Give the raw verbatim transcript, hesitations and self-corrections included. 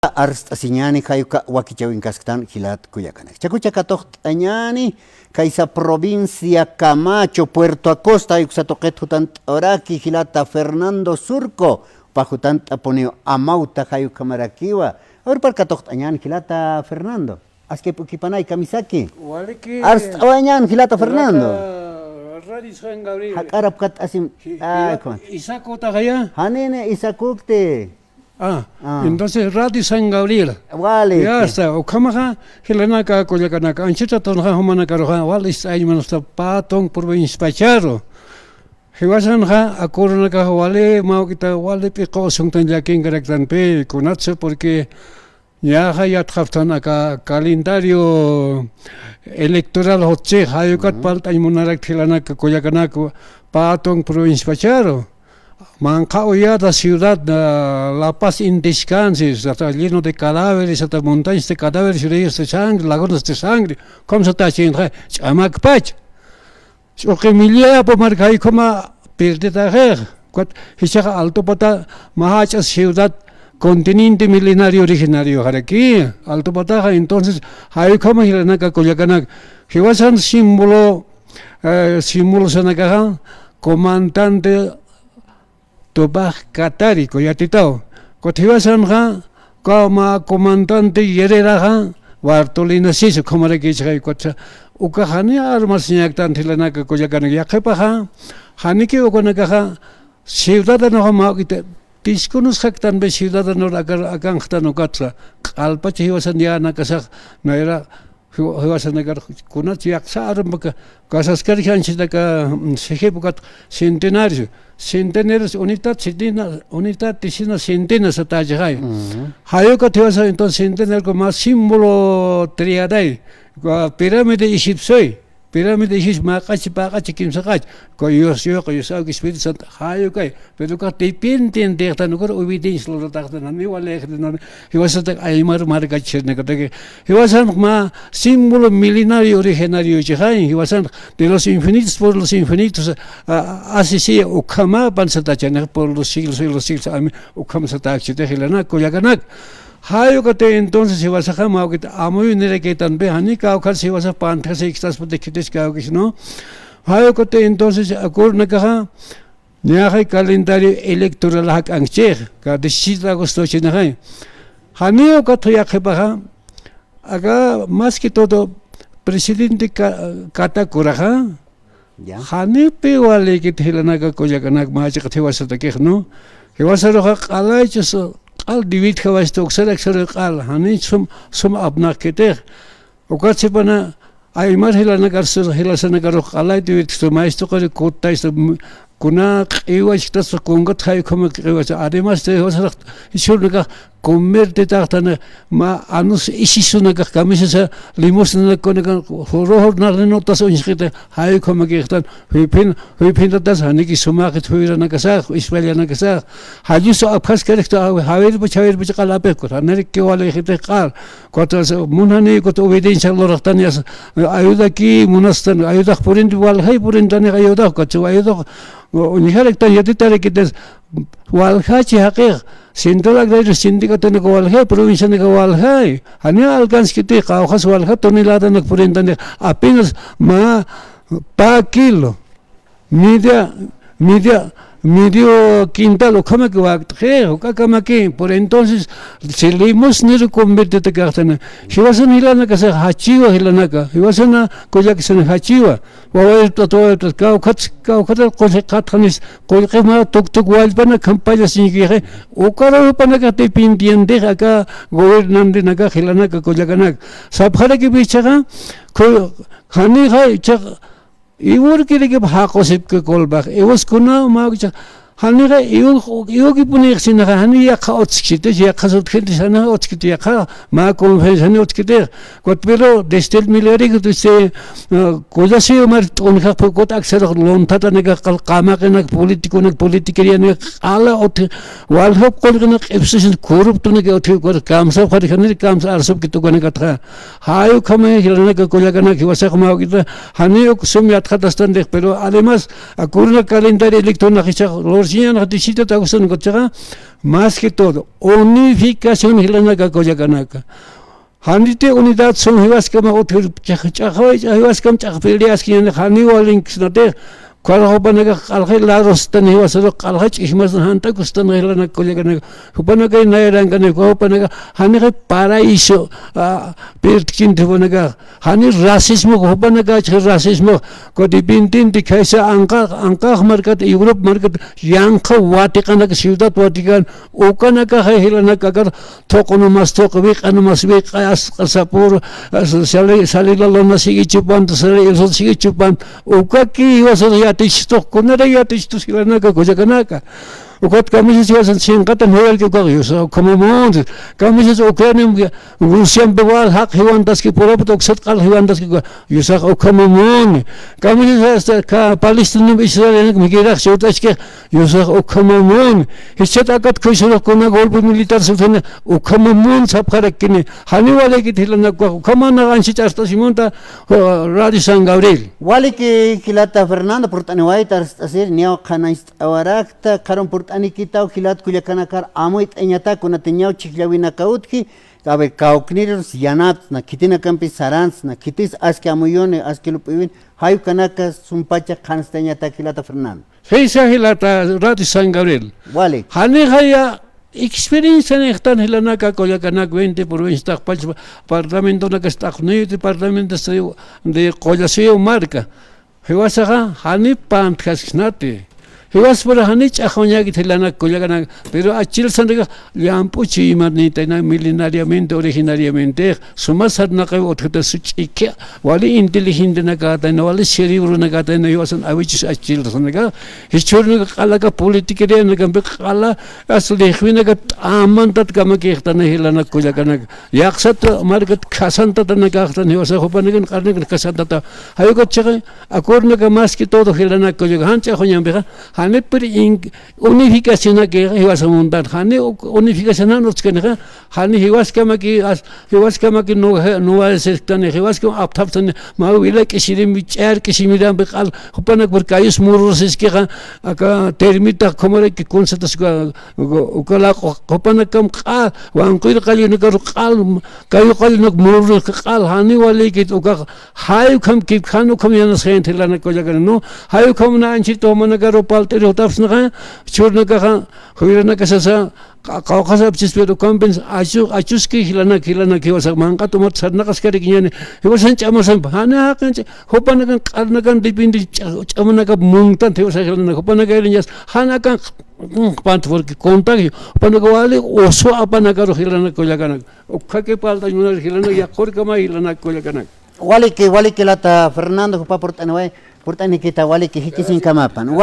arst'asiñäni, jay uka wakichäwinkasktan jilat kullakanaka. Chakucha katuqt'añäni, kaysa provincia Camacho, Puerto Acosta, jay uksa tuqit jutant'awayaraki jilata Fernando Surco, jupa jutant'apuniw Amauta, jay ukhamarakiwa. Awirpar katuqt'añäni jilata Fernando. Aski p'ukipanay kamisaki. Waliki. Arst'awayañän jilata Fernando. Jilata Radio San Gabriel. Jak'arap kat'asim. Ji-, ay, jila-, kumat. Isaku taxaya. Janini Isakukti. Ah, ah. Entonces Radio San Gabriel. Wali. Ya está. Ukhamaxa jilanaka kullakanaka. Anchita tunxa jumanakaruxa wal ist'añ munasta pä tunk provinciapacharu. Jiwasanxa akurunakaxa wali mawk'ita wali p'iqu usunktan llakinkaraktanpi kunatsa porque ñaxa yatxapxtan aka calendario electoral jutsi, jay ukat parlt'añ munarak jilanaka kullakanaka pä tunk provinciapacharu. Manqha uyata ciudad, ah, La Paz in descanses, hasta lleno de cadáveres, hasta montañas de cadáveres, ríos de sangre, lagunas de sangre, ¿cómo se está haciendo? Ch'amakpach. Ch'uqi millay apumar jay ukhama perditaxix. Ukat jichhaxa Altupata mä jach'a ciudad continente milenario originario jaraki. Altupataxa entonces jay ukhama jilanaka kullakanaka. Jiwasan símbolo, eh, símbolo sanakaxa comandante Tupac Katari, kuyatitaw. Ukat jiwasanxa, uka mä comandante guerreraxa, Bartolina Sisa, ukhamarakichixay, ukat ukax jani armas ñaktan jilanaka kullakanaka yaqhipaxa, janiki ukanakaxa, ciudadanoxa mawk'ita, desconocektanpi ciudadanor aka-, akanxtan ukatxa, q'alpacha jiwasan yänakasax, nayra, Jiwa-, jiwasanakar kunatsa yaqsa armaka, kasaskar janchitaka, mm, sijip ukat centenario, centenario, unidad, centena-, unidad, decena, centena satächixay. Ujú. Jay ukat jiwasa, entonces, centenario mä símbolo triaday, uka pirámide egipcioy, pirámide egipcio, mä q'achi, pä q'achi, kimsa q'achi, uka Dios, Dios, Dios, Espíritu Santo, jay ukay, Pero ukax dependientextan, ukax obediencia lurataxtan, jani wali, jani, jiwasatak aymar markachirinakataki, jiwasan mä símbolo milenario originario chixay, jiwasan de los infinitos por los infinitos, a, a, así sea, ukhamapan satachani, por los siglos de los siglos, amén, ukham satäkchiti jilanaka kullakanaka. Jay ukati entonces jiwasaxa mawk'it amuyunirakïtanpi, jani kawkhat jiwasax pantjasi ikstaspa dikhitis kawkis, ¿no? Jay ukati entonces akurunakaxa, Ñaxay calendario electoral jak'ankchix, ka diecisiete de agosto chinixay. Janiw ukat yaqhipaxa, aka más que todo presidente Ka-, Kata Kuraxa, ya, janiw pï walïkit jilanaka kullakanak mä chiqat jiwasatakix, ¿no? Jiwasaruxa q'alaychus q'al diwit jawachta uksarak saru q'al, janiw sum, sum apnaqkitix. Ukat sipana aymar jilanakar, jilasanakarux q'alayta iwitkistu, maestro quri kutaysta, m-, kuna q'iwachktaspa, kunkat jay ukhama q'iwachta. Además, jiwasarax jichhürunakax convertitaxtana, mä anus isisunakax, kamisasa, limosnanakunaka, juru juru narninotas uñjkita, jay ukhamakixtan, juyphin, juyphinatas, janiki sumaxit juyranakasax, ispallanakasax, jallusu apjaskarixta, jawirpach, jawirpach q'al apixku, janiriki walïxitix q'al. Cuatro, munani, cuatro obediencia luraqtani, as-, ayudaki munastan, ayudaq purinti, waljay purintanix ayudaq, cuatro ayudaq, o, uñjaraktan yatitarakitas, waljachi jaqix, Central Agrario Sindicatonak waljay, provincianak waljay, jani alcanzkiti, qawqhas walja toneladanak purintanix, apenas mä pä kilo. Media, media, medio quintal, ukhamaki wakt'xix, uk'akamaki. Por entonces, si limosnero convertitakaxtana, jiwasan jilanakasax jachiwa jilanaka, jiwasana kullakisana jachiwa, wawayutat, wawayutat, kawkhat, kawkhat qullqi qhatxanis, qullqi mä tuktuk wallpana khampallasiñkixi, ukaruw jupanakax dependientix aka gobernantenakax jilanaka kullakanaka. Sapxarakipichaxa, khu-, janixa ichax, Iwurkirikip jaqusipki kulpax, iwuskuna mawkichax, janixa iwuk, iwukipunïxsinaxa, jani yaqha utskchiti, yaqha sut gente janixa utskiti yaqha, mä confianza jani utskitix. Kut pero desde el milagriku, desde, ah, kullasiw mar t'unjaqpi kut aksarux luntatanakax qal qamaqinak, politiconak, politiquerianak q'ala utji, walja qullqinak q'ipsisin corruptonak utji, kut kamsapxari janiri kamsa arsupkit ukanakatxa. Jay ukhama jilanaka kullakanaka jiwasax mawk'ita, janiw uk sum yatxatastantix, pero además, akuruna calendario electoral jichhax lur Chiñanxa distrito Tagustan kutixa, más que todo, unificación jilanaka kullakanaka. Janiti unidad sum jiwaskama utjir ch'axaway, jiwaskam ch'axpiriaskiñani, jani walinksnatix, karax jupanakax q'alxay larostan jiwasarux q'alxay ch'ixmastan jant'akustan jilanaka kullakanaka. Jupanakay nayarankani, jupanaka janixay paraíso, ah, pirtkinti jupanakax. Jani racismo, jupanakax racismo, codependiente, khaysa anqa, anqax markat, Europa markat, yanqa watiqanak, ciudad watiqan, ukanakaxay jilanaka akar, thuqu numas thuqu, wiq'a numas wiq'a, asq'a sapur, as-, sali, sali la luna sigue chupando, sali el sol sigue chupando, ukaki jiwasas yatichistux, kunara yatichistux jilanaka kullakanaka. Ukat kamisas jiwasan sinqatan jiwarki ukax, yusa ukhamamun. Kamisas Ucrania, Rusiampi wal jaq jiwantaski puraput uksat q'al jiwantaski uka, yusax ukhamamun. Kamisas hasta ka Palestinampi Israelanakam jikirax churt'aski, yusax ukhamamun. Jichhat akat khuysurux kuna golpe militar sufrina, ukhamamun sapxarakini. Jani walikit jilanaka, ukhamanax anchhi ch'ast'asimunta, uh, Radio San Gabriel. Waliki jilata Fernando, purt'aniwayta arst'asir, niyaw qhanañcht'awarakta, qharun purt'anikitaw jilat kullakanakar amuyt'añatak, kunatiñaw chhijllawinaka utji, a ver, kawknirus yanaptna, khitinakampi sarantsna, khitis aski amuyuni, aski lup'iwin, jay ukanaka sumpacha qhanstañatak jilata Fernando. Jisa jilata Radio San Gabriel. Wali. Janixaya experiencia nixtan jilanaka kullakanak veinte por veinte taqpach parlamentonakas t'aqniyuti parlamentos de, de Qullasuyu marka. Jiwasaxa jani pantjasknati. Jiwaspura jani ch'axwañäkit jilanak kullakanak. Pero achilsanrikax llamp'u chuymanitayna milenariamente, originariamente. Suma sarnaqaw utjata such'iki, wali inteligentenakatayna, wali cerebronakatayna, jiwasan awichus achilsanaka. Jichhürnaka q'alaka politiquerianakampi q'ala, as lijwinaka t'amantat kamakixtana jilanak kullakanaka. Yaqsat markat khasantatanakaxtan jiwasa jupanakan q'arnakan khasantata. Jayukat chiqa, acuerdonaka más que todo jilanak kullaka. Jan ch'axwañampixa, janipir in-, unificacionaki jiwasa muntan. Jani u-, unificacionan utjkanixa, jani jiwaskamaki, as-, jiwaskamaki nuwa-, nuwayasiskani, jiwaskam apthaptani, mä wila k'isirimpi, ch'ayar k'isimirampi q'al, jupanakpir kayus mururasiskixa, aka termitax khumaraki kunsataska, uka, uka laq'u, jupanakam q'al, wanquyir qallunakaru q'al, kayu qallunak mururaskas q'al, jani walikit ukax, jay ukham kipjan ukham yanasxañat jilanak kullakan, ¿no? Jay ukham na anchhita jumanakaru palt'iri jutapsnaxa, chhürnakaxa, juyranakasasa, qa-, qawqhasapchis, pero ukampins achu-, achuski jilanak, jilanak, jiwasa manq'at umat sarnaqaskarikiñani, jiwasan ch'amasampa, jani jaqincha, jupanakan q'arnakan depende ch'a-, ch'amanakap muntan, jiwasa jilanak, jupanakayriñas, janakan q'pant, porque contagio, jupanaka wali usu apanakaru jilanak kullakanak, ukhaki paltañ munar jilanak, yaqurkama jilanak kullakanak. Waliki, waliki jilata Fernando, jupa purt'aniway, purt'anikita waliki jikisiñkamapan.